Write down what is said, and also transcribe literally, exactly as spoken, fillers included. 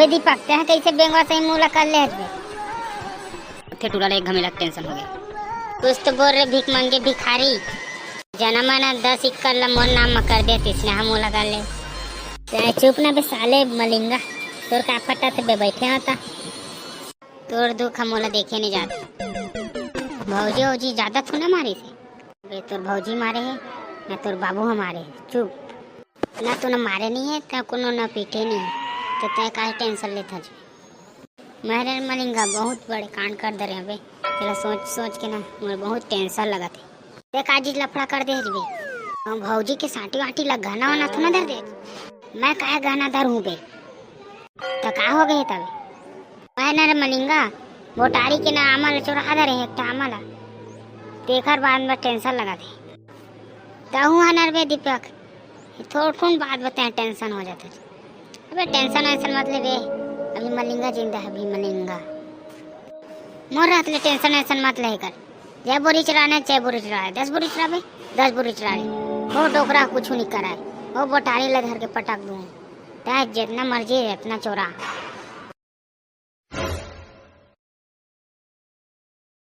ए दीपक, तैं कइसे बेंगवा सही मुंह ला कर ले हस बे? थे टूरा ले एक घमेला टेंशन हो गया। कुछ तो बोल रे भीख मंगे भिखारी, जनम ना दस इक्कर ला मोर नाम म कर दे, तिसने हम मुंह ला कर ले। तैं चुप ना बे साले मलिंगा, तोर का फटा थे बे, बैठे होता। तोर दुख हम मोला देखे नहीं जाते। भौजी, भौजी ज्यादा थू ना मारी से। बे तोर भौजी मारे है, ना तोर बाबू हमारे है। चुप। ना तो ना मारे नहीं है, तैं कोनो ना पीटे नहीं है, तो तैं काहे टेंशन लेत हस? मैं रे मलिंगा बहुत बड़े कांड कर दे रहे बे। तेला सोच सोच के ना मोर बहुत टेंशन लगत है। तैं का चीज लफड़ा कर दे हस बे? हम भौजी के साटी वाटी ला गहना वहना तो ना धर दे। मैं काहे गहना धर हूँ बे? तो का हो गए तब? मैं ना रे मलिंगा, बोटारी के ना आमा ला चोरा धरे हैं, एक ठा आमा ला। तेकर बाद में टेंशन लगत है। तहूँ ह नरबे दीपक, थोड़कुन बात बताए टेंशन हो जाथे। अबे टेंशन वेंशन मत ले बे, अभी मलिंगा जिंदा है, अभी मलिंगा। मोर रहत ले टेंशन वेंशन मत ले कर। जय बोरी चलाने, जय बोरी चलाने, दस बोरी चलाबे, दस बोरी चलाने। वो डोकरा कुछ नहीं कराए, वो बोटारी ला धर के पटक दूँ। तैं जितना मर्जी, इतना चोरा।